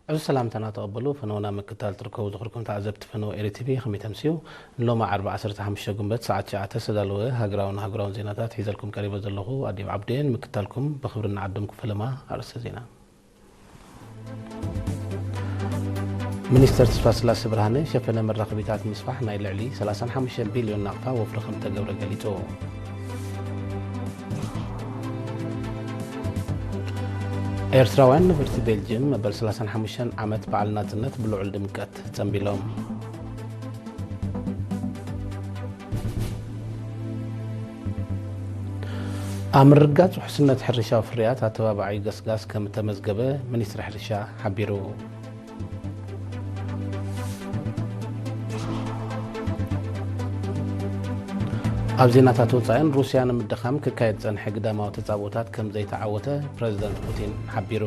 እዚ ሰላምታና ተቐበሉ። ፈነወና ምክታል ትርከቡ ዝኽርኩም ተዓዘብቲ ፈነወ ኤሪ ቲቪ ከመይ ተምስዩ? ንሎማ ዓርቢ ዓሰርተ ሓሙሽተ ጉንበት ሰዓት ትሽዓተ ዝተዳለወ ሃገራውን ኣህጉራውን ዜናታት ሒዘልኩም ቀሪበ ዘለኹ ኣዲም ዓብደየን። ምክታልኩም ብኽብሪ ንዓድምኩ። ፈለማ ኣርእስተ ዜና። ሚኒስተር ተስፋስላሴ ብርሃነ ሸፈነ መራኸቢታት ምስፋሕ ናይ ልዕሊ ሰላሳን ሓሙሽተን ቢልዮን ናቕፋ ወፍሪ ከም ተገብረ ገሊጹ። ኤርትራውያን ነበርቲ ቤልጅየም መበል ሰላሳን ሓሙሽተን ዓመት በዓል ናጽነት ብልዑል ድምቀት ጸንቢሎም። ኣብ ምርጋጽ ውሕስነት ሕርሻዊ ፍርያት ኣተባባዒ ገስጋስ ከም እተመዝገበ ሚኒስትሪ ሕርሻ ሓቢሩ። ኣብ ዜናታት ወጻኢን፣ ሩስያ ንምድኻም ክካየድ ዝጸንሐ ግዳማዊ ተጻብኦታት ከም ዘይተዓወተ ፕረዚደንት ፑቲን ሓቢሩ።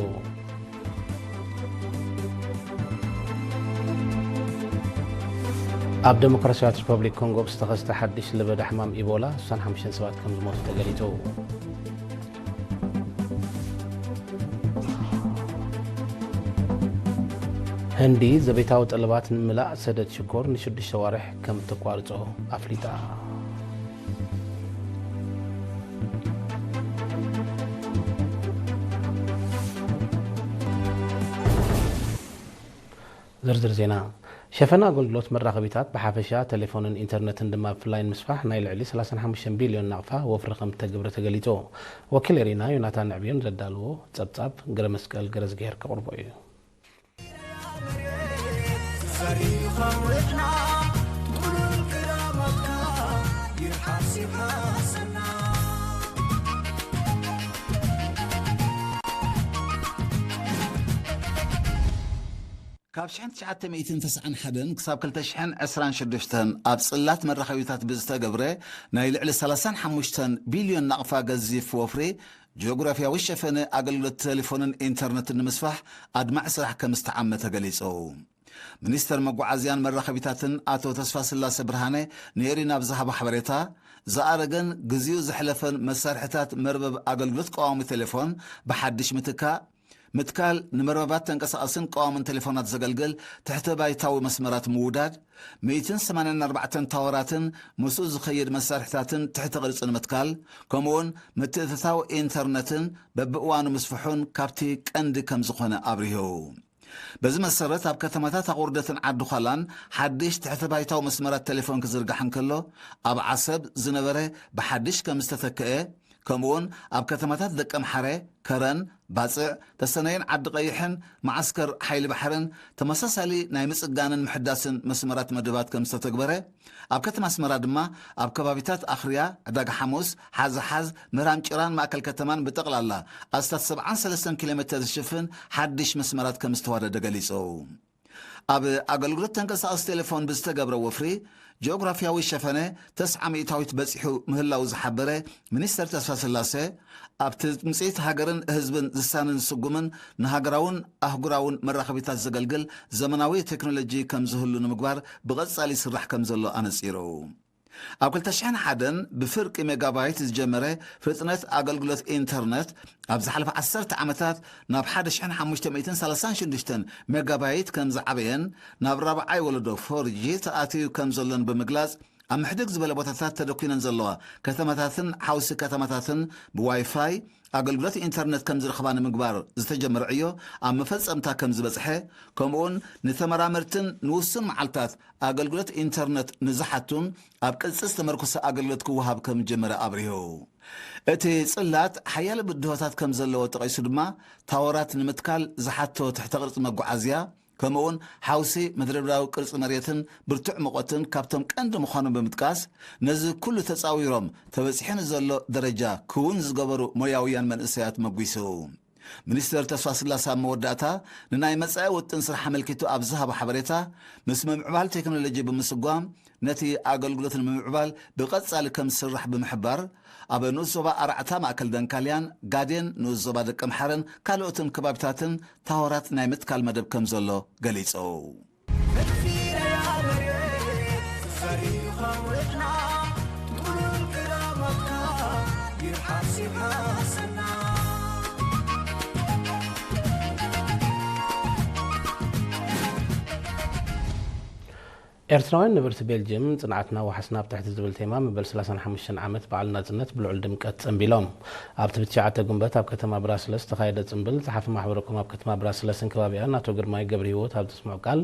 ኣብ ደሞክራሲያዊት ሪፐብሊክ ኮንጎ ብዝተኸስተ ሓድሽ ለበዳ ሕማም ኢቦላ ስሳን ሓሙሽተን ሰባት ከም ዝሞቱ ተገሊጹ። ህንዲ ዘቤታዊ ጠለባት ንምምላእ ሰደድ ሽኮር ንሽዱሽተ ዋርሕ ከም እተቋርጾ ኣፍሊጣ። ዝርዝር ዜና። ሸፈና ኣገልግሎት መራኸቢታት ብሓፈሻ፣ ቴሌፎንን ኢንተርነትን ድማ ብፍላይ ንምስፋሕ ናይ ልዕሊ ሰላሳን ሓሙሽተን ቢልዮን ናቕፋ ወፍሪ ከም እተገብረ ተገሊጹ። ወኪል ኤሪና ዮናታን ንዕብዮን ዘዳልዎ ጸብጻብ ገረመስቀል ገረዝግሄር ከቕርቦ እዩ። ካብ ሽሕን ትሽዓተ ሚእትን ተስዓን ሓደን ክሳብ ክልተ ሽሕን ዕስራን ሽዱሽተን ኣብ ጽላት መራኸቢታት ብዝተገብረ ናይ ልዕሊ ሰላሳን ሓሙሽተን ቢልዮን ናቕፋ ገዚፍ ወፍሪ፣ ጂኦግራፍያዊ ሸፈነ ኣገልግሎት ቴሌፎንን ኢንተርነትን ንምስፋሕ ኣድማዒ ስራሕ ከም ዝተዓመ ተገሊጹ። ሚኒስተር መጓዓዝያን መራኸቢታትን ኣቶ ተስፋስላሰ ብርሃነ ንኤሪና ኣብ ዝሃቦ ሓበሬታ፣ ዝኣረገን ግዜኡ ዘሕለፈን መሳርሒታት መርበብ ኣገልግሎት ቀዋሚ ቴሌፎን ብሓድሽ ምትካእ፣ ምትካል፣ ንመርበባት ተንቀሳቓስን ቀዋምን ቴሌፎናት ዘገልግል ትሕተ ባይታዊ መስመራት ምውዳድ፣ ሚእትን ሰማንያን ኣርባዕተን ታወራትን ምስኡ ዝኸይድ መሳርሒታትን ትሕተ ቅርጺ ንምትካል፣ ከምኡውን ምትእትታው ኢንተርነትን በብእዋኑ ምስፍሑን ካብቲ ቀንዲ ከም ዝኾነ ኣብሪሁ። በዚ መሰረት ኣብ ከተማታት ኣቑርደትን ዓዲ ዃላን ሓድሽ ትሕተ ባይታዊ መስመራት ቴሌፎን ክዝርጋሕ እንከሎ፣ ኣብ ዓሰብ ዝነበረ ብሓድሽ ከም ዝተተክአ፣ ከምኡውን ኣብ ከተማታት ደቀምሓረ፣ ከረን፣ ባጽዕ፣ ተሰነይን ዓዲ ቀይሕን መዓስከር ሓይሊ ባሕርን ተመሳሳሊ ናይ ምጽጋንን ምሕዳስን መስመራት መደባት ከም ዝተተግበረ፣ ኣብ ከተማ ኣስመራ ድማ ኣብ ከባቢታት ኣኽርያ፣ ዕዳጋ ሓሙስ፣ ሓዝሓዝ፣ ምህራም ጭራን ማእከል ከተማን ብጠቕላላ ኣስታት ሰብዓን ሰለስተን ኪሎ ሜተር ዝሽፍን ሓድሽ መስመራት ከም ዝተዋደደ ገሊጹ። ኣብ ኣገልግሎት ተንቀሳቐሲ ቴሌፎን ብዝተገብረ ወፍሪ፣ ጂኦግራፍያዊ ሸፈነ ተስዓ ሚእታዊት በጺሑ ምህላው ዝሓበረ ሚኒስተር ተስፋስላሰ፣ ኣብ ትምጽኢት ሃገርን ህዝብን ዝሳንን ዝስጉምን ንሃገራውን ኣህጉራውን መራኸቢታት ዘገልግል ዘመናዊ ቴክኖሎጂ ከም ዝህሉ ንምግባር ብቐጻሊ ይስራሕ ከም ዘሎ ኣነጺሩ። ኣብ ክልተ ሽሕን ሓደን ብፍርቂ ሜጋባይት ዝጀመረ ፍጥነት ኣገልግሎት ኢንተርነት፣ ኣብ ዝሓለፈ ዓሰርተ ዓመታት ናብ ሓደ ሽሕን ሓሙሽተ ሚእትን ሰላሳን ሽዱሽተን ሜጋባይት ከም ዝዓበየን ናብ ራብዓይ ወለዶ ፎር ጂ ተኣትዩ ከም ዘሎን ብምግላጽ፣ ኣብ ምሕድግ ዝበለ ቦታታት ተደኲነን ዘለዋ ከተማታትን ሓውሲ ከተማታትን ብዋይፋይ ኣገልግሎት ኢንተርነት ከም ዝረኽባ ንምግባር ዝተጀመረ ዕዮ ኣብ መፈጸምታ ከም ዝበጽሐ፣ ከምኡውን ንተመራመርትን ንውሱን መዓልታት ኣገልግሎት ኢንተርነት ንዝሓቱን ኣብ ቅጽ ዝተመርኮሰ ኣገልግሎት ክወሃብ ከም ዝጀመረ ኣብሪሁ። እቲ ጽላት ሓያለ ብድሆታት ከም ዘለዎ ጠቒሱ ድማ፣ ታወራት ንምትካል ዝሓቶ ትሕተ ቅርጺ መጓዓዝያ፣ ከምኡውን ሓውሲ መድረብራዊ ቅርጺ መሬትን ብርቱዕ ሙቐትን ካብቶም ቀንዲ ምዃኖም ብምጥቃስ፣ ነዚ ኩሉ ተጻዊሮም ተበጺሑ ንዘሎ ደረጃ ክውን ዝገበሩ ሞያውያን መንእሰያት መጒሱ። ሚኒስተር ተስፋስላሰ ኣብ መወዳእታ፣ ንናይ መጻኢ ውጥን ስራሕ ኣመልኪቱ ኣብ ዝሃቦ ሓበሬታ፣ ምስ ምምዕባል ቴክኖሎጂ ብምስጓም፣ ነቲ ኣገልግሎት ንምምዕባል ብቐጻሊ ከም ዝስራሕ ብምሕባር፣ ኣብ ንኡስ ዞባ ኣርባዕተ ማእከል ደንካልያን፣ ጋዴን፣ ንኡስ ዞባ ደቀምሓረን ካልኦትን ከባቢታትን ታወራት ናይ ምትካል መደብ ከም ዘሎ ገሊጹ። ኤርትራውያን ነበርቲ ቤልጅየም፣ ጽንዓትና ዋሕስና ኣብ ትሕቲ ዝብል ቴማ፣ መበል ሰላሳን ሓሙሽተን ዓመት በዓል ናጽነት ብልዑል ድምቀት ጸንቢሎም። ኣብቲ ብትሽዓተ ጉንበት ኣብ ከተማ ብራስለስ ዝተኻየደ ጽምብል፣ ጸሓፊ ማሕበረ ኮም ኣብ ከተማ ብራስለስን ከባቢኣን ኣቶ ግርማይ ገብረሂወት ኣብ ዘስምዖ ቃል፣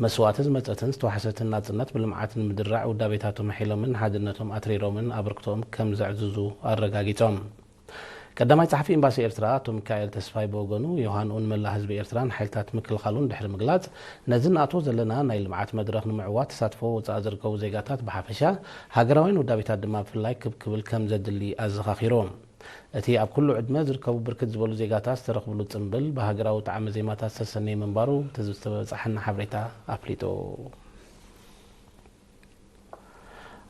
መስዋእቲ ዝመጸትን ዝተዋሕሰትን ናጽነት ብልምዓት ንምድራዕ ውዳቤታቶም ኣሒሎምን ሓድነቶም ኣትሪሮምን ኣበርክቶኦም ከም ዘዕዝዙ ኣረጋጊጾም። ቀዳማይ ጸሓፊ ኤምባሲ ኤርትራ ኣቶ ሚካኤል ተስፋይ ብወገኑ፣ ዮሃንኡ ንመላእ ህዝቢ ኤርትራን ሓይልታት ምክልኻሉን ድሕሪ ምግላጽ፣ ነዚ ንኣትዎ ዘለና ናይ ልምዓት መድረኽ ንምዕዋት ተሳትፎ ወጻኢ ዝርከቡ ዜጋታት ብሓፈሻ፣ ሃገራውያን ውዳቤታት ድማ ብፍላይ ክብ ክብል ከም ዘድሊ ኣዘኻኺሩ። እቲ ኣብ ኩሉ ዕድመ ዝርከቡ ብርክት ዝበሉ ዜጋታት ዝተረኽብሉ ጽምብል፣ ብሃገራዊ ጣዕመ ዜማታት ዝተሰነየ ምንባሩ እቲ ዝተበጻሐና ሓበሬታ ኣፍሊጡ።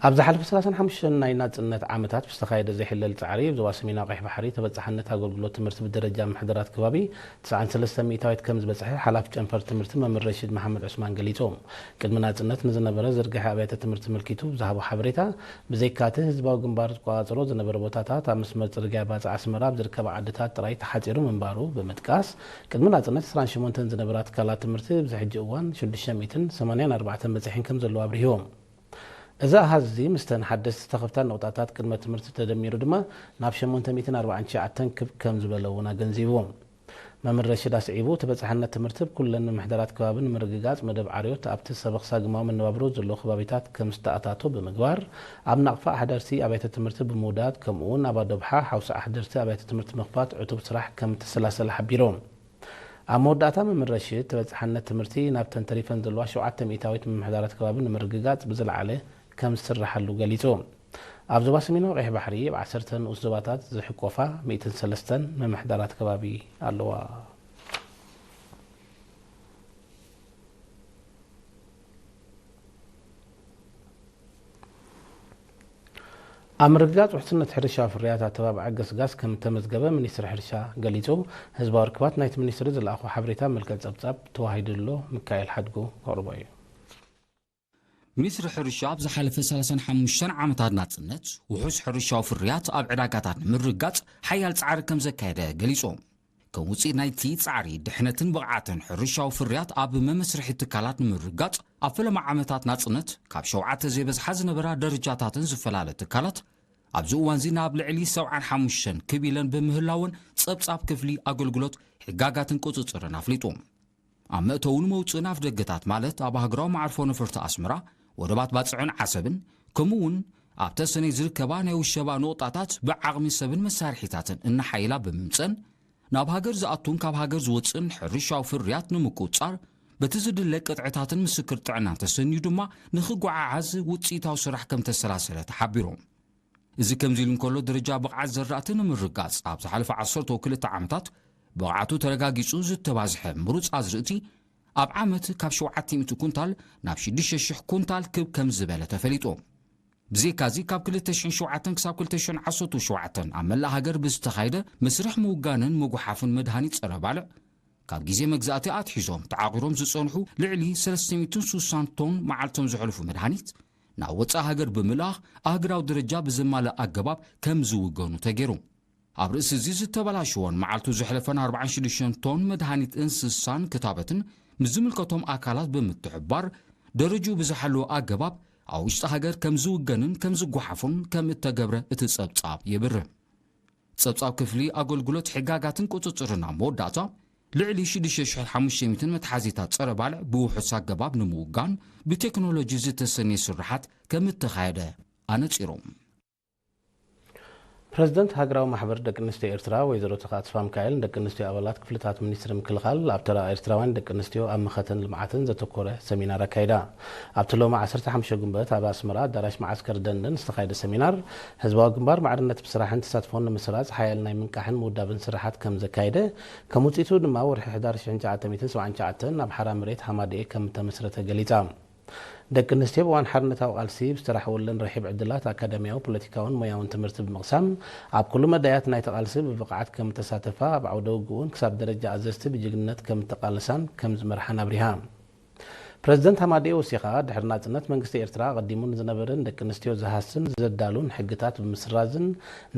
ኣብ ዝሓለፈ ሰላሳን ሓሙሽተን ናይ ናጽነት ዓመታት ብዝተኻየደ ዘይሕለል ጻዕሪ፣ ኣብ ዞባ ሰሜናዊ ቀይሕ ባሕሪ ተበጻሕነት ኣገልግሎት ትምህርቲ ብደረጃ ምምሕዳራት ከባቢ ተስዓን ሰለስተን ሚእታዊት ከም ዝበጽሐ ሓላፊ ጨንፈር ትምህርቲ መምህር ረሺድ መሓመድ ዑስማን ገሊጹ። ቅድሚ ናጽነት ንዝነበረ ዝርግሐ ኣብያተ ትምህርቲ ተመልኪቱ ብዝሃቦ ሓበሬታ፣ ብዘይካ'ቲ ህዝባዊ ግንባር ዝቆጻጸሮ ዝነበረ ቦታታት፣ ኣብ መስመር ጽርግያ ባጽዕ ኣስመራ ኣብ ዝርከባ ዓድታት ጥራይ ተሓጺሩ ምንባሩ ብምጥቃስ፣ ቅድሚ ናጽነት ዕስራን ሸሞንተን ዝነበራ ትካላት ትምህርቲ፣ ኣብዚ ሕጂ እዋን ሽዱሽተ ሚእትን ሰማንያን ኣርባዕተን በጺሐን ከም ዘለዋ ኣብሪሁ። እዚ ኣሃዝ እዚ፣ ምስተን ሓደስቲ ዝተኸፍታ ነቑጣታት ቅድመ ትምህርቲ ተደሚሩ ድማ፣ ናብ ሸሞንተ ሚእትን ኣርባዓን ትሽዓተን ክብ ከም ዝበለ እውን ኣገንዚቡ። መምህር ረሽድ ኣስዒቡ፣ ተበጻሕነት ትምህርቲ ኣብ ኩለን ምምሕዳራት ከባቢ ንምርግጋጽ፣ መደብ ዓርዮት ኣብቲ ሰበኽ ሳግማዊ መነባብሮ ዘለዉ ከባቢታት ከም ዝተኣታቶ ብምግባር፣ ኣብ ናቕፋ ኣሕደርቲ ኣብያተ ትምህርቲ ብምውዳድ፣ ከምኡ'ውን ኣብ ኣዶብሓ ሓውሲ ኣሕደርቲ ኣብያተ ትምህርቲ ምኽፋት ዕቱብ ስራሕ ከም እተሰላሰለ ሓቢሩ። ኣብ መወዳእታ፣ መምህር ረሽድ፣ ተበጻሕነት ትምህርቲ ናብተን ተሪፈን ዘለዋ ሸውዓተ ሚእታዊት ምምሕዳራት ከባቢ ንምርግጋጽ ብዝለዓለ ከም ዝስርሓሉ ገሊጹ። ኣብ ዞባ ሰሜናዊ ቀይሕ ባሕሪ፣ ኣብ ዓሰርተ ንኡስ ዞባታት ዝሕቆፋ ሚእትን ሰለስተን ምምሕዳራት ከባቢ ኣለዋ። ኣብ ምርግጋጽ ውሕስነት ሕርሻዊ ፍርያት ኣተባብዓ ገስጋስ ከም እተመዝገበ ሚኒስትሪ ሕርሻ ገሊጹ። ህዝባዊ ርክባት ናይቲ ሚኒስትሪ ዝለኣኾ ሓበሬታ መልክዕ ጸብጻብ ተዋሂዱ ኣሎ። ሚካኤል ሓድጉ ከቕርቦ እዩ። ሚኒስትሪ ሕርሻ ኣብ ዝሓለፈ ሰላሳን ሓሙሽተን ዓመታት ናጽነት፣ ውሑስ ሕርሻዊ ፍርያት ኣብ ዕዳጋታት ንምርግጋጽ ሓያል ጻዕሪ ከም ዘካየደ ገሊጹ። ከም ውጽኢት ናይቲ ጻዕሪ፣ ድሕነትን ብቕዓትን ሕርሻዊ ፍርያት ኣብ መመስርሒ ትካላት ንምርግጋጽ፣ ኣብ ፈለማ ዓመታት ናጽነት ካብ ሸውዓተ ዘይበዝሓ ዝነበራ ደረጃታትን ዝፈላለ ትካላት፣ ኣብዚ እዋንዚ ናብ ልዕሊ ሰብዓን ሓሙሽተን ክብ ኢለን ብምህላወን፣ ጸብጻብ ክፍሊ ኣገልግሎት ሕጋጋትን ቁጽጽርን ኣፍሊጡ። ኣብ መእተውን መውጽእን ኣፍደገታት፣ ማለት ኣብ ሃገራዊ መዓርፎ ነፈርቲ ኣስመራ፣ ወደባት ባጽዕን ዓሰብን፣ ከምኡ'ውን ኣብ ተሰነይ ዝርከባ ናይ ውሸባ ነቑጣታት፣ ብዓቕሚ ሰብን መሳርሒታትን እናሓየላ ብምምጸን፣ ናብ ሃገር ዝኣቱን ካብ ሃገር ዝወጽእን ሕርሻዊ ፍርያት ንምቁጽጻር፣ በቲ ዝድለ ቅጥዕታትን ምስክር ጥዕናን ተሰንዩ ድማ ንኽጓዓዓዝ ውጽኢታዊ ስራሕ ከም ተሰላሰለ ተሓቢሩ። እዚ ከምዚ ኢሉ እንከሎ፣ ደረጃ ብቕዓት ዘራእቲ ንምርጋጽ፣ ኣብ ዝሓለፈ ዓሰርተ ክልተ ዓመታት ብቕዓቱ ተረጋጊጹ ዝተባዝሐ ምሩጽ ኣዝርእቲ፣ ኣብ ዓመት ካብ ሸውዓተ ሚእቲ ኩንታል ናብ ሽዱሽተ ሽሕ ኩንታል ክብ ከም ዝበለ ተፈሊጡ። ብዘይካዚ፣ ካብ ክልተ ሽሕን ሸውዓተን ክሳብ ክልተ ሽሕን ዓሰርተ ሸውዓተን ኣብ መላእ ሃገር ብዝተኻየደ መስርሕ ምውጋንን ምጉሓፍን መድሃኒት ጸረ ባልዕ፣ ካብ ግዜ መግዛእቲ ኣትሒዞም ተዓቑሮም ዝጸንሑ ልዕሊ ሰለስተ ሚእትን ስሳን ቶን መዓልቶም ዘሕልፉ መድሃኒት፣ ናብ ወጻኢ ሃገር ብምልኣኽ፣ ኣህጉራዊ ደረጃ ብዘማልእ ኣገባብ ከም ዝውገኑ ተገይሩ። ኣብ ርእሲ እዚ፣ ዝተበላሸወን መዓልቱ ዘሕለፈን ኣርባዓን ሽዱሽተን ቶን መድሃኒት እንስሳን ክታበትን፣ ምስ ዝምልከቶም ኣካላት ብምትሕብባር፣ ደረጅኡ ብዝሓለወ ኣገባብ ኣብ ውሽጢ ሃገር ከም ዝውገንን ከም ዝጓሓፉን ከም እተገብረ እቲ ጸብጻብ የብርህ። ጸብጻብ ክፍሊ ኣገልግሎት ሕጋጋትን ቁጽጽርን ኣብ መወዳእታ፣ ልዕሊ ሽዱሽተ ሽሕን ሓሙሽተ ሚእትን መትሓዚታት ጸረ ባልዕ ብውሑስ ኣገባብ ንምውጋን ብቴክኖሎጂ ዝተሰነየ ስርሓት ከም እተኻየደ ኣነጺሩ። ፕረዚደንት ሃገራዊ ማሕበር ደቂ ኣንስትዮ ኤርትራ ወይዘሮ ተኽኣ ተስፋሚካኤል፣ ንደቂ ኣንስትዮ ኣባላት ክፍልታት ሚኒስትሪ ምክልኻል፣ ኣብ ተራ ኤርትራውያን ደቂ ኣንስትዮ ኣብ መኸተን ልምዓትን ዘተኮረ ሰሚናር ኣካይዳ። ኣብቲ ሎሚ ዓሰርተ ሓሙሽተ ጉንበት ኣብ ኣስመራ ኣዳራሽ መዓስከር ደንደን ዝተኻየደ ሰሚናር፣ ህዝባዊ ግንባር ማዕርነት ብስራሕን ተሳትፎን ንምስራጽ ሓያል ናይ ምንቃሕን ምውዳብን ስራሓት ከም ዘካየደ፣ ከም ውጽኢቱ ድማ ወርሒ ሕዳር ሽሕን ትሽዓተ ሚእትን ሰብዓን ትሽዓተን ኣብ ሓራ መሬት ሃማደኤ ከም እተመስረተ ገሊጻ። ደቂ ኣንስትዮ ኣብ እዋን ሓርነታዊ ቃልሲ ብዝተራሕወለን ርሒብ ዕድላት ኣካዳሚያዊ፣ ፖለቲካውን ሞያውን ትምህርቲ ብምቕሳም፣ ኣብ ኩሉ መዳያት ናይቲ ቃልሲ ብብቕዓት ከም እተሳተፋ፣ ኣብ ዓውደ ውግእ እውን ክሳብ ደረጃ ኣዘዝቲ ብጅግንነት ከም እተቓለሳን ከም ዝመርሓን ኣብሪሃ። ፕረዚደንት ሃማደኤ ወሲኻ፣ ድሕሪ ናጽነት መንግስቲ ኤርትራ ኣቐዲሙ ንዝነበረ ንደቂ ኣንስትዮ ዝሃስን ዘዳሉን ሕግታት ብምስራዝን፣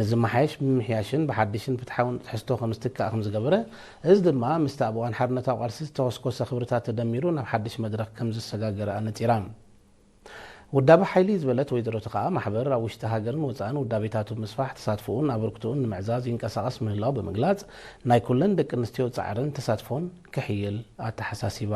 ንዝመሓየሽ ብምምሕያሽን ብሓድሽን ፍትሓውን ትሕዝቶ ከም ዝትካእ ከም ዝገበረ፣ እዚ ድማ ምስቲ ኣብ እዋን ሓርነታዊ ቃልሲ ዝተኾስኮሰ ክብርታት ተደሚሩ ናብ ሓድሽ መድረኽ ከም ዘሰጋገረ ኣነጺራ። ውዳበ ሓይሊ ዝበለት ወይዘሮ ተኸኣ፣ ማሕበር ኣብ ውሽጢ ሃገርን ወፃእን ውዳቤታቱ ብምስፋሕ ተሳትፎኡን ኣበርክቶኡን ንምዕዛዝ ይንቀሳቐስ ምህላው ብምግላፅ፣ ናይ ኩለን ደቂ ኣንስትዮ ፃዕርን ተሳትፎን ክሕይል ኣተሓሳሲባ።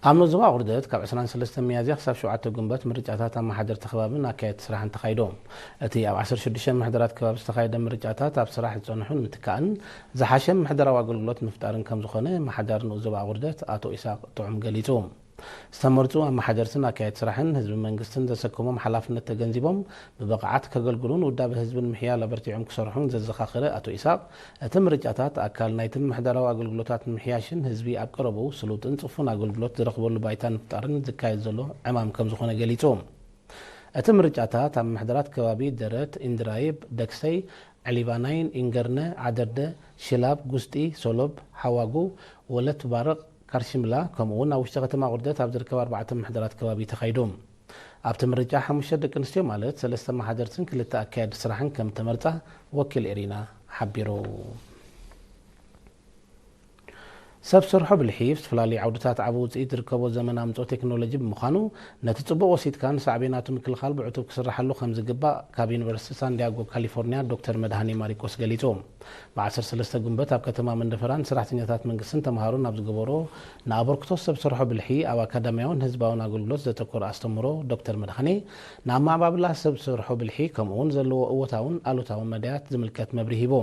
ኣብ ዞባ ኣቑርደት ካብ ዕስራን ሰለስተን ሚያዝያ ክሳብ ሸውዓተ ጉንበት ምርጫታት ኣመሓደርቲ ከባብን ኣካየድቲ ስራሕን ተኻይዶም። እቲ ኣብ ዓሰርተ ሽዱሽተ ምሕደራት ከባቢ ዝተኻየደ ምርጫታት ኣብ ስራሕ ዝጸንሑ ንምትካእን ዝሓሸ ምሕደራዊ ኣገልግሎት ምፍጣርን ከም ዝኾነ ኣመሓዳሪ ንኡስ ዞባ ኣቑርደት ኣቶ ኢሳቕ ጥዑም ገሊጹ። ዝተመርጹ ኣመሓደርትን ኣካየድቲ ስራሕን ህዝብን መንግስትን ዘሰከሞም ሓላፍነት ተገንዚቦም ብብቕዓት ከገልግሉን ውዳበ ህዝብን ምሕያል ኣበርቲዖም ክሰርሑን ዘዘኻኸረ ኣቶ ኢሳቕ፣ እቲ ምርጫታት ኣካል ናይቲ ምምሕዳራዊ ኣገልግሎታት ንምሕያሽን ህዝቢ ኣብ ቀረብኡ ስሉጥን ጽፉን ኣገልግሎት ዝረኽበሉ ባይታ ንምፍጣርን ዝካየድ ዘሎ ዕማም ከም ዝኾነ ገሊጹ። እቲ ምርጫታት ኣብ ምምሕዳራት ከባቢ ደረት፣ ኢንድራይብ፣ ደክሰይ፣ ዕሊባናይን፣ ኢንገርነ፣ ዓደርደ፣ ሽላብ፣ ጉስጢ፣ ሶሎብ፣ ሓዋጉ፣ ወለት ባርቕ፣ ካርሽምላ፣ ከምኡ እውን ኣብ ውሽጢ ከተማ ቁርደት ኣብ ዝርከብ ኣርባዕተ ምምሕዳራት ከባቢ ተኻይዱ። ኣብቲ ምርጫ ሓሙሽተ ደቂ ኣንስትዮ ማለት ሰለስተ ኣመሓደርትን ክልተ ኣካየድቲ ስራሕን ከም ተመርጻ ወኪል ኤሪና ሓቢሩ። ሰብ ሰርሖ ብልሒ ኣብ ዝተፈላለዩ ዓውድታት ዓቢ ውፅኢት ዝርከቦ ዘመን ኣምፅኦ ቴክኖሎጂ ብምዃኑ፣ ነቲ ፅቡቕ ወሲድካ ንሳዕቤናቱ ምክልኻል ብዕቱብ ክስራሓሉ ከም ዝግባእ ካብ ዩኒቨርሲቲ ሳንዲያጎ ካሊፎርኒያ ዶክተር መድሃኔ ማሪቆስ ገሊጹ። ብ ዓሰርተ ሰለስተ ጉንበት ኣብ ከተማ መንደፈራ ንሰራሕተኛታት መንግስትን ተምሃሮን ኣብ ዝገበሮ ንኣበርክቶ ሰብ ሰርሖ ብልሒ ኣብ ኣካዳሚያውን ህዝባውን ኣገልግሎት ዘተኮረ ኣስተምህሮ ዶክተር መድሃኔ፣ ንኣመዓባብላ ሰብ ሰርሖ ብልሒ ከምኡ እውን ዘለዎ እወታውን ኣሉታውን መዳያት ዝምልከት መብርሂ ሂቡ።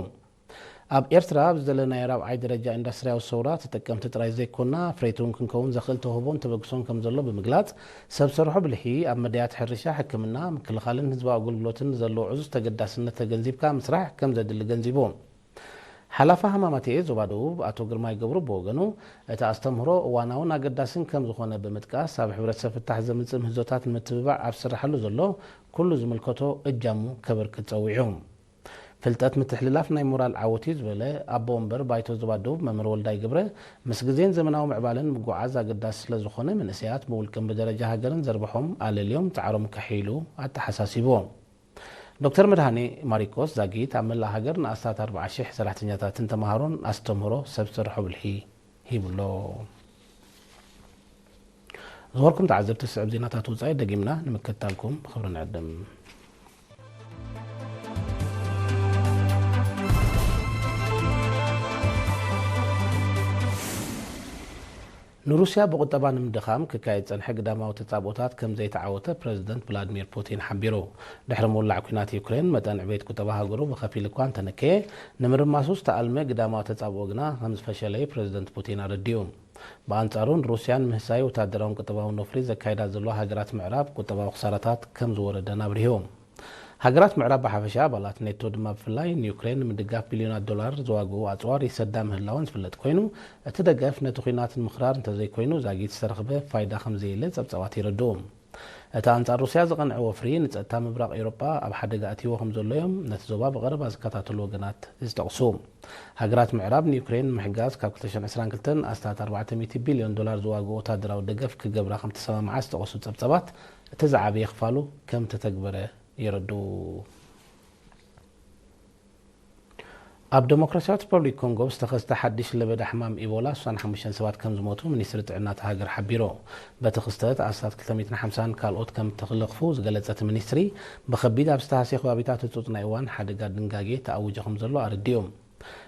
ኣብ ኤርትራ ኣብ ዘለናዮ ራብዓይ ደረጃ ኢንዳስትርያዊ ሰውራ ተጠቀምቲ ጥራይ ዘይኮና፣ ኣፍረይቲ እውን ክንከውን ዘኽእል ተውህቦን ተበግሶን ከም ዘሎ ብምግላጽ፣ ሰብ ሰርሖ ብልሒ ኣብ መዳያት ሕርሻ፣ ሕክምና፣ ምክልኻልን ህዝባዊ ኣገልግሎትን ዘለዎ ዕዙዝ ተገዳስነት ተገንዚብካ ምስራሕ ከም ዘድሊ ገንዚቡ። ሓላፊ ሃማማተኤ ዞባ ደቡብ ኣቶ ግርማይ ገብሩ ብወገኑ፣ እቲ ኣስተምህሮ እዋናውን ኣገዳስን ከም ዝኾነ ብምጥቃስ፣ ኣብ ሕብረተሰብ ፍታሕ ዘምጽእ ምህዞታት ንምትብባዕ ኣብ ዝስራሓሉ ዘሎ ኩሉ ዝምልከቶ እጃሙ ከበርክት ጸዊዑ። ፍልጠት ምትሕልላፍ ናይ ሞራል ዓወት እዩ ዝበለ ኣቦ ወንበር ባይቶ ዞባ ደቡብ መምህር ወልዳይ ገብረ፣ ምስ ግዜን ዘመናዊ ምዕባለን ምጉዓዝ ኣገዳሲ ስለ ዝኾነ፣ መንእሰያት ብውልቅን ብደረጃ ሃገርን ዘርብሖም ኣለልዮም ጻዕሮም ከሕይሉ ኣተሓሳሲቡ። ዶክተር መድሃኔ ማሪቆስ ዛጊት ኣብ መላእ ሃገር ንኣስታት ኣርብዓ ሽሕ ሰራሕተኛታትን ተምሃሮን ኣስተምህሮ ሰብ ሰርሖ ብልሒ ሂቡ ኣሎ። ዝኸበርኩም ተዓዘብቲ፣ ዝስዕብ ዜናታት ወጻኢ ደጊምና ንምክትታልኩም ብኽብሪ ንዕድም። ንሩስያ ብቁጠባ ንምድኻም ክካየድ ዝጸንሐ ግዳማዊ ተጻብኦታት ከም ዘይተዓወተ ፕረዚደንት ቭላድሚር ፑቲን ሓቢሩ። ድሕሪ ምውላዕ ኲናት ዩክሬን፣ መጠን ዕቤት ቁጠባ ሃገሩ ብኸፊል እኳ እንተነከየ፣ ንምርማሱ ዝተኣልመ ግዳማዊ ተጻብኦ ግና ከም ዝፈሸለ እዩ ፕረዚደንት ፑቲን ኣረዲኡ። ብኣንጻሩ፣ ንሩስያን ምህሳይ ወታደራውን ቁጠባውን ወፍሪ ዘካይዳ ዘለዋ ሃገራት ምዕራብ ቁጠባዊ ክሳራታት ከም ዝወረደን ኣብሪሁ። ሃገራት ምዕራብ ብሓፈሻ፣ ኣባላት ኔቶ ድማ ብፍላይ፣ ንዩክሬን ንምድጋፍ ቢልዮናት ዶላር ዝዋግኡ ኣጽዋር ይሰዳ ምህላወን ዝፍለጥ ኮይኑ፣ እቲ ደገፍ ነቲ ኲናት ንምኽራር እንተዘይኮይኑ ዛጊት ዝተረኽበ ፋይዳ ከም ዘየለ ጸብጻባት የረድኡ። እቲ ኣንጻር ሩስያ ዝቐንዐ ወፍሪ፣ ንጸጥታ ምብራቕ ኤውሮጳ ኣብ ሓደጋ ኣትይዎ ከም ዘሎ እዮም ነቲ ዞባ ብቐረባ ዝከታተሉ ወገናት ዝጠቕሱ። ሃገራት ምዕራብ ንዩክሬን ንምሕጋዝ ካብ ክልተ ሽሕን ዕስራን ክልተን ኣስታት ኣርባዕተ ሚእቲ ቢልዮን ዶላር ዝዋግኡ ወታደራዊ ደገፍ ክገብራ ከም ተሰማምዓ ዝጠቐሱ ጸብጻባት፣ እቲ ዝዓበየ ክፋሉ ከም ተተግበረ የረድኡ። ኣብ ዴሞክራሲያዊት ሪፐብሊክ ኮንጎ ብዝተኸስተ ሓድሽ ለበዳ ሕማም ኢቦላ፣ ስሳን ሓሙሽተን ሰባት ከም ዝሞቱ ሚኒስትሪ ጥዕና እታ ሃገር ሓቢሩ። በቲ ክስተት ኣስታት ክልተ ሚእትን ሓምሳን ካልኦት ከም እተለኽፉ ዝገለጸ እቲ ሚኒስትሪ፣ ብኸቢድ ኣብ ዝተሃስየ ከባቢታት ህጹጽ ናይ እዋን ሓደጋ ድንጋጌ ተኣዊጁ ከም ዘሎ ኣረዲኡ።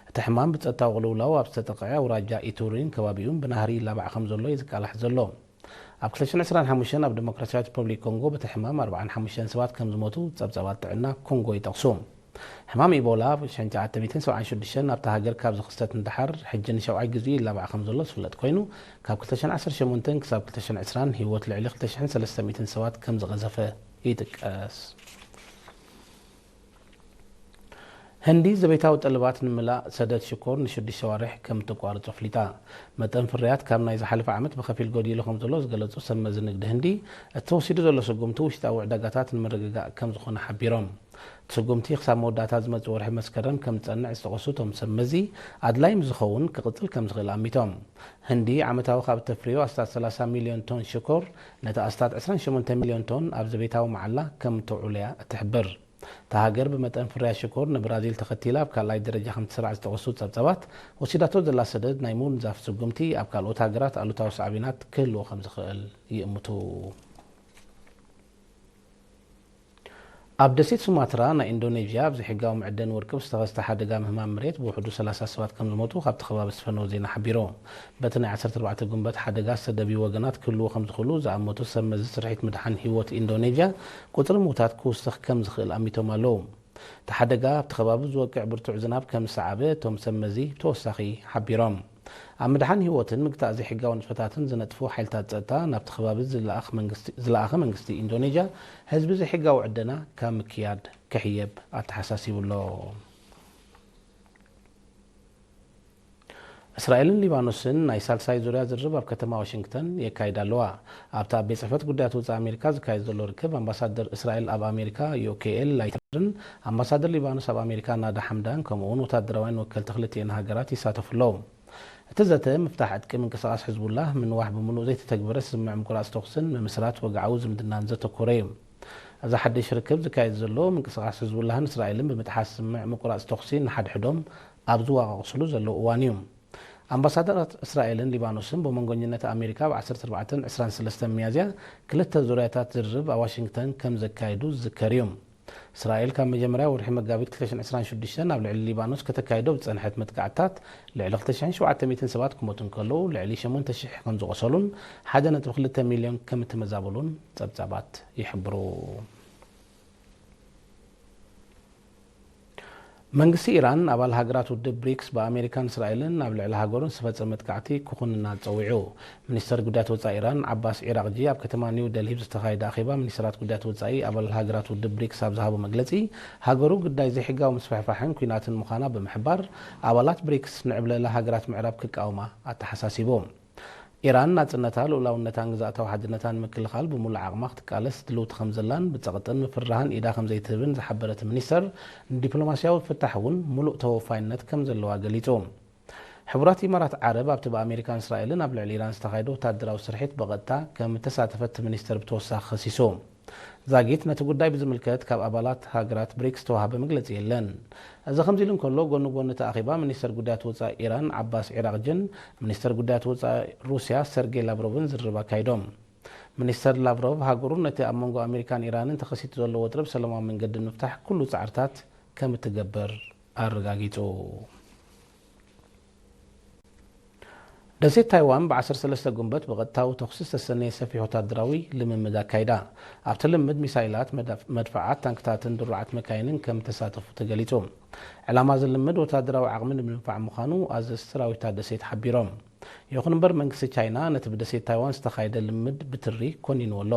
እቲ ሕማም ብጸጥታዊ ቅልውላው ኣብ ዝተጠቕዐ ኣውራጃ ኢቱሪን ከባቢኡን ብናህሪ ይላባዕ ከም ዘሎ እዩ ዝቃላሕ ዘሎ። ኣብ ክልተ ሽሕን ዕስራን ሓሙሽተን ኣብ ዴሞክራሲያዊት ሪፐብሊክ ኮንጎ በቲ ሕማም ኣርባዓን ሓሙሽተን ሰባት ከም ዝሞቱ ጸብጻባት ጥዕና ኮንጎ ይጠቕሱ። ሕማም ኢቦላ ኣብ ሸንጫ ዓተ ሚእትን ሰብዓን ሽዱሽተን ኣብታ ሃገር ካብ ዝኽሰት ንደሓር፣ ሕጂ ንሻብዓይ ግዜኡ ይላባዕ ከም ዘሎ ዝፍለጥ ኮይኑ፣ ካብ ክልተ ሽሕን ዓሰርተ ሸሞንተን ክሳብ ክልተ ሽሕን ዕስራን ህይወት ልዕሊ ክልተ ሽሕን ሰለስተ ሚእትን ሰባት ከም ዝቐዘፈ ይጥቀስ። ህንዲ ዘቤታዊ ጠለባት ንምላእ ሰደድ ሽኮር ንሽዱሽተ ኣዋርሕ ከም እተቋርጾ ኣፍሊጣ። መጠን ፍርያት ካብ ናይ ዝሓለፈ ዓመት ብኸፊል ጎዲሉ ከም ዘሎ ዝገለጹ ሰብ መዚ ንግዲ ህንዲ፣ እቲ ተወሲዱ ዘሎ ስጉምቲ ውሽጣዊ ዕዳጋታት ንምርግጋእ ከም ዝኾነ ሓቢሮም። እቲ ስጉምቲ ክሳብ መወዳእታ ዝመጽእ ወርሒ መስከረም ከም ዝጸንዕ ዝጠቐሱ እቶም ሰብ መዚ፣ ኣድላይ ምስ ዝኸውን ክቕጽል ከም ዝኽእል ኣሚቶም። ህንዲ ዓመታዊ ካብ እተፍርዮ ኣስታት ሰላሳ ሚልዮን ቶን ሽኮር፣ ነቲ ኣስታት ዕስራን ሸሞንተ ሚልዮን ቶን ኣብ ዘቤታዊ መዓላ ከም እተውዕሎ እያ እትሕብር። እታ ሃገር ብመጠን ፍርያት ሽኮር ንብራዚል ተኸቲላ ኣብ ካልኣይ ደረጃ ከም ትስራዕ ዝጠቐሱ ጸብጻባት፣ ወሲዳቶ ዘላ ሰደድ ናይ ምውንዛፍ ስጉምቲ ኣብ ካልኦት ሃገራት ኣሉታዊ ሳዕቤናት ክህልዎ ከም ዝኽእል ይእምቱ። ኣብ ደሴት ሱማትራ ናይ ኢንዶኔዥያ ኣብ ዘይሕጋዊ መዕደኒ ወርቂ ብዝተኸስተ ሓደጋ ምህማም መሬት ብውሕዱ ሰላሳ ሰባት ከም ዝሞቱ ካብቲ ከባቢ ዝፈነወ ዜና ሓቢሩ። በቲ ናይ ዓሰርተ ኣርባዕተ ጉንበት ሓደጋ ዝተደብዩ ወገናት ክህልዉ ከም ዝኽእሉ ዝኣመቱ ሰብ መዚ ስርሒት ምድሓን ህይወት ኢንዶኔዥያ፣ ቁጽሪ ምዉታት ክውስኽ ከም ዝኽእል ኣሚቶም ኣለዉ። እቲ ሓደጋ ኣብቲ ከባቢ ዝወቅዕ ብርቱዕ ዝናብ ከም ዝሰዓበ እቶም ሰብ መዚ ብተወሳኺ ሓቢሮም። ኣብ ምድሓን ህይወትን ምግታእ ዘይሕጋዊ ንጥፈታትን ዝነጥፉ ሓይልታት ጸጥታ ናብቲ ከባቢ ዝለኣኽ መንግስቲ-፣ ዝለኣኸ መንግስቲ ኢንዶኔዥያ፣ ህዝቢ ዘይሕጋዊ ዕደና ካብ ምክያድ ክሕየብ ኣተሓሳሲቡ ኣሎ። እስራኤልን ሊባኖስን ናይ ሳልሳይ ዙርያ ዝርርብ ኣብ ከተማ ዋሽንግተን የካይዳ ኣለዋ። ኣብቲ ኣብ ቤት ጽሕፈት ጉዳያት ወጻኢ ኣሜሪካ ዝካየድ ዘሎ ርክብ፣ ኣምባሳደር እስራኤል ኣብ ኣሜሪካ ዮኬኤል ላይተርን ኣምባሳደር ሊባኖስ ኣብ ኣሜሪካ ናዳ ሓምዳን፣ ከምኡ'ውን ወታደራውያን ወከልቲ ክልቲኤን ሃገራት ይሳተፉ ኣለዉ። እቲ ዘተ፣ ምፍታሕ ዕጥቂ ምንቅስቓስ ሕዝቡላህ፣ ምንዋሕ ብምሉእ ዘይተተግበረ ስምምዕ ምቁራጽ ተኹስን ምምስራት ወግዓዊ ዝምድናን ዘተኮረ እዩ። እዚ ሓድሽ ርክብ ዝካየድ ዘሎ፣ ምንቅስቓስ ሕዝቡላህን እስራኤልን ብምጥሓስ ስምምዕ ምቁራጽ ተኹሲ ንሓድሕዶም ኣብ ዝዋቃቕስሉ ዘለዉ እዋን እዩ። ኣምባሳደራት እስራኤልን ሊባኖስን ብመንጎኝነት ኣሜሪካ ኣብ ዓሰርተ ኣርባዕተን ዕስራን ሰለስተን ሚያዝያ ክልተ ዙርያታት ዝርርብ ኣብ ዋሽንግተን ከም ዘካየዱ ዝዝከር እዩ። እስራኤል ካብ መጀመርያ ወርሒ መጋቢት ክልተ ሽሕን ዕስራን ሽዱሽተን ኣብ ልዕሊ ሊባኖስ ከተካይዶ ብዝጸንሐት መጥቃዕትታት ልዕሊ ክልተ ሽሕን ሸውዓተ ሚእትን ሰባት ክሞቱ እንከለዉ፣ ልዕሊ ሸሞንተ ሽሕ ከም ዝቖሰሉን ሓደ ነጥቢ ክልተ ሚልዮን ከም እተመዛበሉን ጸብጻባት ይሕብሩ። መንግስቲ ኢራን፣ ኣባል ሃገራት ውድብ ብሪክስ ብኣሜሪካን እስራኤልን ኣብ ልዕሊ ሃገሩን ዝተፈጸመ መጥቃዕቲ ክኹንና ጸዊዑ። ሚኒስተር ጉዳያት ወጻኢ ኢራን ዓባስ ዒራቕጂ ኣብ ከተማ ኒው ደልሂ ብዝተኻየደ ኣኼባ ሚኒስተራት ጉዳያት ወጻኢ ኣባል ሃገራት ውድብ ብሪክስ ኣብ ዝሃቦ መግለጺ፣ ሃገሩ ግዳይ ዘይሕጋዊ ምስፍሕፋሕን ኲናትን ምዃና ብምሕባር፣ ኣባላት ብሪክስ ንዕብለላ ሃገራት ምዕራብ ክቃወማ ኣተሓሳሲቡ። ኢራን ናጽነታ፣ ልኡላውነታን ግዝኣታዊ ሓድነታን ንምክልኻል ብምሉእ ዓቕማ ክትቃለስ ድልውቲ ከም ዘላን ብጸቕጥን ምፍርራህን ኢዳ ከም ዘይትህብን ዝሓበረ እቲ ሚኒስተር፣ ንዲፕሎማስያዊ ፍታሕ እውን ምሉእ ተወፋይነት ከም ዘለዋ ገሊጹ። ሕቡራት ኢማራት ዓረብ ኣብቲ ብኣሜሪካን እስራኤልን ኣብ ልዕሊ ኢራን ዝተኻየደ ወታደራዊ ስርሒት ብቐጥታ ከም እተሳተፈት እቲ ሚኒስተር ብተወሳኺ ከሲሱ። ዛጊት ነቲ ጉዳይ ብዝምልከት ካብ ኣባላት ሃገራት ብሪክስ ዝተዋህበ መግለጺ የለን። እዚ ከምዚ ኢሉ እንከሎ፣ ጎኒ ጎኒ እቲ ኣኼባ ሚኒስተር ጉዳያት ወጻኢ ኢራን ዓባስ ዒራቕጅን ሚኒስተር ጉዳያት ወጻኢ ሩስያ ሰርጌይ ላቭሮቭን ዝርርብ ኣካይዶም። ሚኒስተር ላቭሮቭ፣ ሃገሩ ነቲ ኣብ መንጎ ኣሜሪካን ኢራንን ተኸሲቱ ዘሎ ወጥሪ ብሰላማዊ መንገዲ ንምፍታሕ ኩሉ ጻዕርታት ከም እትገብር ኣረጋጊጹ። ደሴት ታይዋን ብ ዓሰርተ ሰለስተ ጉንበት ብቐጥታዊ ተኹሲ ዝተሰነየ ሰፊሕ ወታደራዊ ልምምድ ኣካይዳ። ኣብቲ ልምምድ ሚሳይላት፣ መድፍ-፣ መድፍዓት፣ ታንክታትን ድሩዓት መካይንን ከም እተሳተፉ ተገሊጹ። ዕላማ እዚ ልምምድ ወታደራዊ ዓቕሚ ንምድንፋዕ ምዃኑ ኣዘዝቲ ሰራዊት እታ ደሴት ሓቢሮም። ይኹን እምበር መንግስቲ ቻይና ነቲ ብደሴት ታይዋን ዝተኻየደ ልምምድ ብትሪ ኮኒንዎ ኣሎ።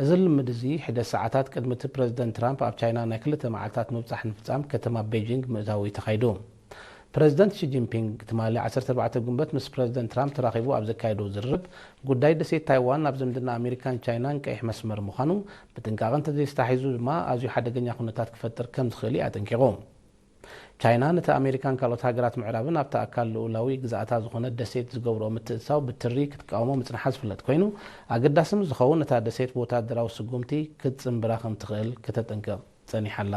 እዚ ልምምድ እዚ ሒደት ሰዓታት ቅድሚ እቲ ፕረዚደንት ትራምፕ ኣብ ቻይና ናይ ክልተ መዓልታት ምብጻሕ ንምፍጻም ከተማ ቤጂንግ ምእታዉ እዩ ተኻይዱ። ፕረዚደንት ሺ ጂንፒንግ ትማሊ ዓሰርተ ኣርባዕተ ጉንበት ምስ ፕረዚደንት ትራምፕ ተራኺቡ ኣብ ዘካየዶ ዝርርብ፣ ጉዳይ ደሴት ታይዋን ኣብ ዝምድና ኣሜሪካን ቻይናን ቀይሕ መስመር ምዃኑ፣ ብጥንቃቐ እንተዘይተታሒዙ ድማ ኣዝዩ ሓደገኛ ኩነታት ክፈጥር ከም ዝኽእል እዩ ኣጠንቂቑ። ቻይና ነቲ ኣሜሪካን ካልኦት ሃገራት ምዕራብን ኣብቲ ኣካል ልኡላዊ ግዝኣታ ዝኾነት ደሴት ዝገብርኦ ምትእትታው ብትሪ ክትቃወሞ ምጽንሓ ዝፍለጥ ኮይኑ፣ ኣገዳሲ ምስ ዝኸውን ነታ ደሴት ብወታደራዊ ስጉምቲ ክትጽንብራ ከም ትኽእል ከተጠንቅቕ ጸኒሓ ኣላ።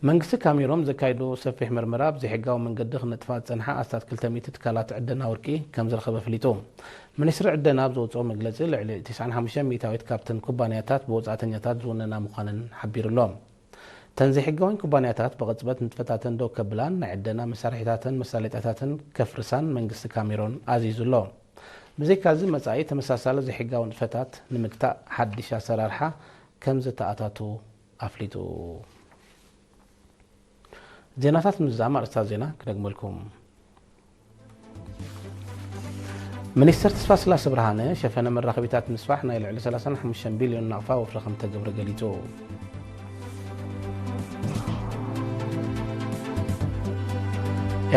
መንግስቲ ካሜሮን ዘካየዶ ሰፊሕ መርመራ፣ ኣብ ዘይሕጋዊ መንገዲ ክነጥፋ ዝጸንሓ ኣስታት ክልተ ሚእቲ ትካላት ዕደና ወርቂ ከም ዝረኸበ ኣፍሊጡ። ሚኒስትሪ ዕደና ኣብ ዘውጽኦ መግለጺ፣ ልዕሊ ተስዓን ሓሙሽተን ሚእታዊት ካብተን ኩባንያታት ብወጻእተኛታት ዝውነና ምዃነን ሓቢሩ ኣሎ። እተን ዘይሕጋውያን ኩባንያታት ብቕጽበት ንጥፈታተን ደው ከብላን ናይ ዕደና መሳርሒታተን መሳለጥያታተን ከፍርሳን መንግስቲ ካሜሮን ኣዚዙ ኣሎ። ብዘይካዚ፣ መጻኢ ተመሳሳሊ ዘይሕጋዊ ንጥፈታት ንምግታእ ሓድሽ ኣሰራርሓ ከም ዝተኣታቱ ኣፍሊጡ። ዜናታት ምዝዛም ኣርእስታት ዜና ክደግመልኩም። ሚኒስተር ተስፋስላሰ ብርሃነ፣ ሸፈነ መራኸቢታት ምስፋሕ ናይ ልዕሊ ሰላሳን ሓሙሽተን ቢልዮን ናቕፋ ወፍሪ ከም ተገብረ ገሊጹ።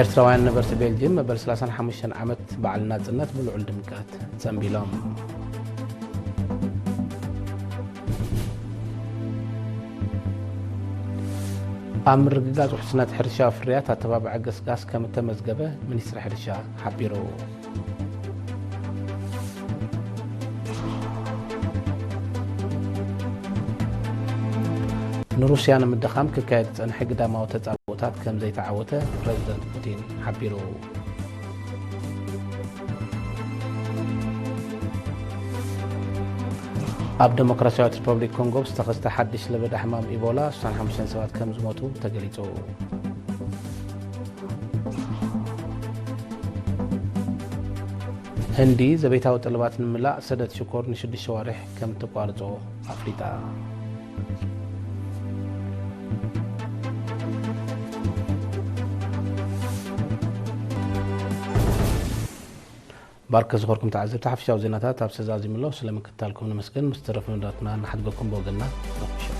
ኤርትራውያን ነበርቲ ቤልጅየም መበል ሰላሳን ሓሙሽተን ዓመት በዓል ናጽነት ብልዑል ድምቀት ጸንቢሎም። ኣብ ምርግጋጽ ውሕስነት ሕርሻዊ ፍርያት ኣተባብዐ ገስጋስ ከም እተመዝገበ ሚኒስትሪ ሕርሻ ሓቢሩ። ንሩስያ ንምድኻም ክካየድ ዝጸንሐ ግዳማዊ ተጻብኦታት ከም ዘይተዓወተ ፕረዚደንት ፑቲን ሓቢሩ። ኣብ ደሞክራሲያዊት ሪፐብሊክ ኮንጎ ብዝተኸስተ ሓድሽ ለበዳ ሕማም ኢቦላ ስሳን ሓሙሽተን ሰባት ከም ዝሞቱ ተገሊጹ። ህንዲ ዘቤታዊ ጠለባት ንምምላእ ሰደድ ሽኮር ንሽዱሽተ ዋርሕ ከም ተቋርጾ ኣፍሊጣ። ባርከ ዝኾርኩም ተዓዘብቲ ሓፈሻዊ ዜናታት ኣብ ሰዛዚምሎ ስለ ምክትታልኩም ነመስግን። ምስ ተረፍ መደባትና ንሓድገኩም ብወገንና ዶክተር